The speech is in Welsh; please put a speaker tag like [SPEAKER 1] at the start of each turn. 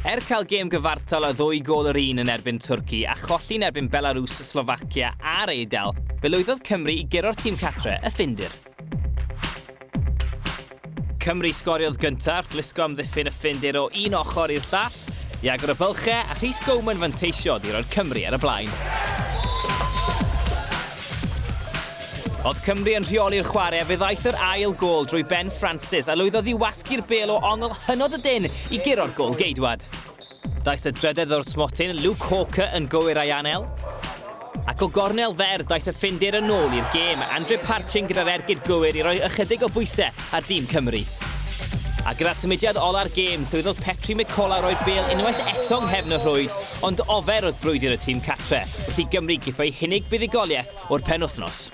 [SPEAKER 1] Er cael gêm gyfartal o ddwy gôl yr un yn erbyn Twrci a cholli yn erbyn Belarws, Slofacia a'r Eidal, fe lwyddodd Cymru i guro'r tîm catre, y Ffindir. Cymru sgoriodd gyntaf wrth lusgo amddiffyn y Ffindir o un ochr i'r llall, i agor y bylchau a Rhys Gowman fanteisiodd i roi'r Cymry ar y blaen. Oedd Cymru yn rheoli'r chwarae a fe ddaeth yr ail gôl drwy Ben Francis a lwyddodd i wasgu'r bêl o ongl hynod o dynn i guro'r gôl geidwad. Daeth y drydedd o'r smotyn, Luke Hawker yn gywir a'i anel. Ac o gornel fer, daeth y Ffindir yn ôl i'r gêm, Andre Parching gyda'r ergyd gywir i roi ychydig o bwysau ar dîm Cymru. A gyda symudiad ola'r gêm, llwyddodd Petri Mikkola roi'r bêl unwaith eto yng nghefn y rhwyd, ond ofer oedd brwydr y tîm catre, wrth i Gymru gipo eu hunig buddugoliaeth o'r penwythnos.